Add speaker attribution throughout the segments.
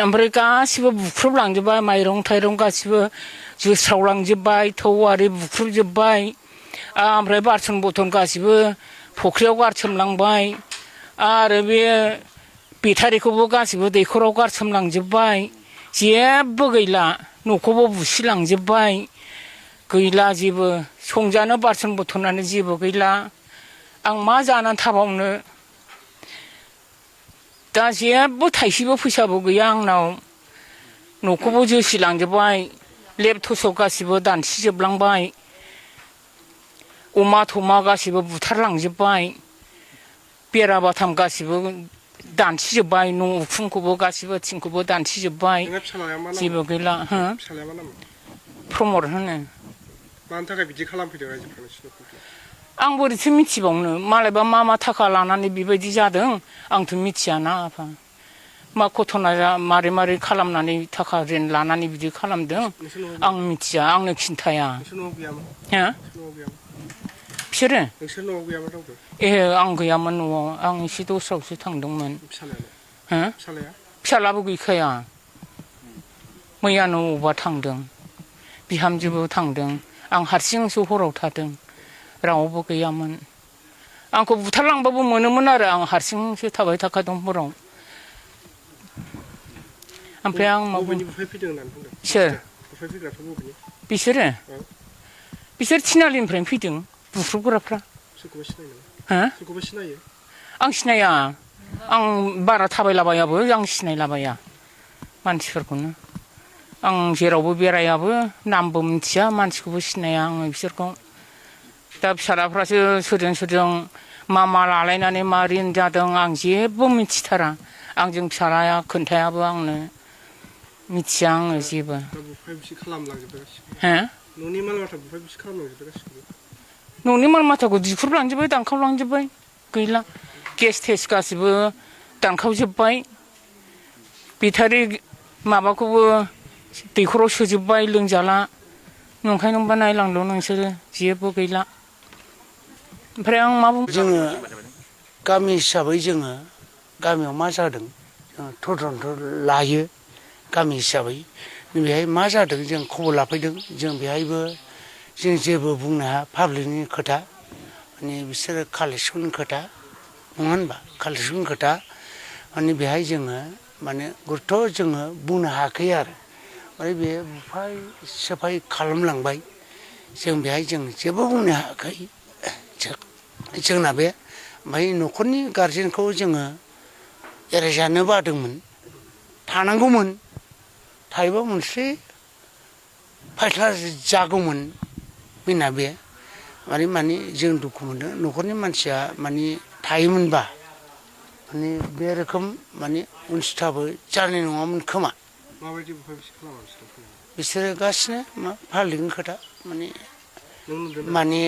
Speaker 1: ओमफ्राय गासिबो बुख्रुबलांजोब्बाय माइरं थाइरं गासिबो जोस्रावलांजोब्बाय थौ आरि बुख्रुबजोब्बाय ओमफ्राय बासन बरथन गासिबो फुख्रियाव गारसोमलांबाय आरो बे बेटारिखौबो गासिबो दैखराव गारसोमलांजोब्बाय जेबो गैला न'खौबो बुसिलांजोब्बाय गैला जेबो संजानो बासन बरथनानो जेबो गैला आं मा जानानै थाबावनो दा जेबो थाइसेबो फैसाबो गैया आंनाव न'खौबो जोसिलांजोब्बाय लेब थसक गासिबो दानसिजोबलांबाय अमा थमा गासिबो बुथारलांजोब्बाय बेरा बाथाम गासिबो दानसिजोब्बाय न' उखुमखौबो गासिबो थिंखौबो दानसिजोब्बाय जेबो गैला हो प्रमद होनो
Speaker 2: मानि थाखाय बिदि खालामफैदों रायजोफ्रा नोंसिनि
Speaker 1: आं बोरैथो मिथिबावनो मालायबा मा थाखा लानानै बेबायदि जादों आंथ' मिथियाना आफा मा घटना मारै खालामनानै थाखा रेन लानानै बिदि खालामदों आं मिथिया आंनो खिन्थाया हो बिसोरो
Speaker 2: नोंसोर न'आव गैयामोन रावबो
Speaker 1: एहे आं गैयामोन न'आव आं एसे दस्रायावसो थांदोंमोन हो फिसालाबो गैखाया मैयानो अबावबा थांदों बिहामजोबो थांदों आं हारसिंसो हराव थादों रावबो गैयामोन आंखौ बुथारलांबाबो मोनोमोन आरो आं हारसिंसो थाबाय थाखादों हराव ओमफ्राय आं सोर बिसोर थिनालिनिफ्रायनो फैदों बुख्रुबग्राफ्रा आं सिनाया आं बारा थाबायलाबायाबो आं सिनायलाबाया मानसिफोरखौनो आं जेरावबो बेरायाबो नामबो मिथिया मानसिखौबो सिनाया आङो बिसोरखौ दा फिसालाफ्रासो सोरजों मा लालायनानै मा रिन जादों आं जेबो मिथिथारा आंजों फिसालाया खोन्थायाबो आंनो मिथिया आङो जेबो न'नि माल माथाखौ दिख्रुबलांजोब्बाय दानखावलांजोब्बाय गैला गेस थेस गासिबो दानखावजोब्बाय बेटारि माबाखौबो दैखराव सोजोब्बाय लोंजाला नंखायनोबा नायलांदो नोंसोरो जेबो गैला ओमफ्राय आं मा बुंनो
Speaker 3: जोङो गामि हिसाबै जोङो गामियाव मा जादों तदन्त लायो गामि हिसाबै बेहाय मा जादों जों खबर लाफैदों जों बेहायबो जों जेबो बुंनो हाया पाब्लिकनि खोथा माने बिसोरो कालेकसननि खोथा नङा होनबा कालेकसननि खोथा माने बेहाय जोङो माने गुरुत्त' जोङो बुंनो हायाखै आरो माने बे बुफाय सिफाय खालामलांबाय जों बेहाय जों जेबो बुंनो हायाखै जोंना बे ओमफ्राय न'खरनि गारजेनखौ जोङो एरायजानो बादोंमोन थानांगौमोन थायोबा मोनसे फायस्ला जागौमोन जोंना बे माने जों दुखु मोनदों न'खरनि मानसिया माने थायोमोनबा माने बे रोखोम माने उनस्थिथाबो जानाय नङामोन खोमा बिसोरो गासिनो मा पाब्लिकनि खोथा माने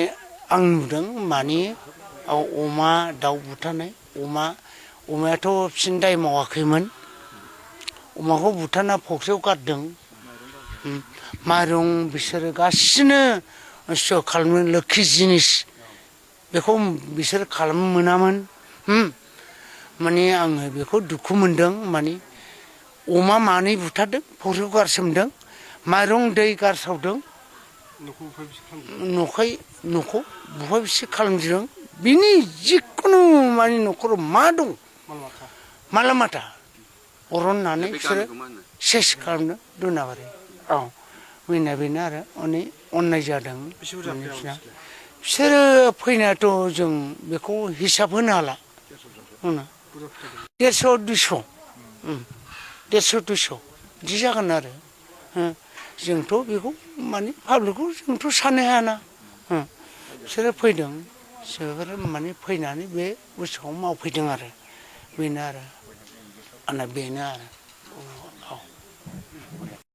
Speaker 3: आं नुदों माने अमा दाउ बुथारनाय अमायाथ' बिसोरनि दाय मावाखैमोन अमाखौ बुथारना फख्रियाव गारदों माइरं बिसोरो गासिनो खालामनो लोखि जिनिस बेखौ बिसोर खालामनो मोनामोन माने आङो बेखौ दुखु मोनदों माने अमा मानै बुथारदों फख्रियाव गारसोमदों माइरं दै गारसावदों न'खौ बुफाय बुसि खालामदों बिनि जिखुनु माने न'खराव मा दं माला माथा अरननानै बिसोरो सेस खालामनो दोनाबारि मैना बेनो आरो अनेक अन्नाय जादों बिसोरो फैनायाथ' जों बेखौ हिसाब होनो हाला 150-200 150-200 बिदि जागोन आरो जोंथ' बेखौ माने पाब्लिकखौ जोंथ' साननो हायाना बिसोरो फैदों बिसोरो माने फैनानै बे बुस्थुखौ मावफैदों आरो बेनो आरो आंना बेनो आरो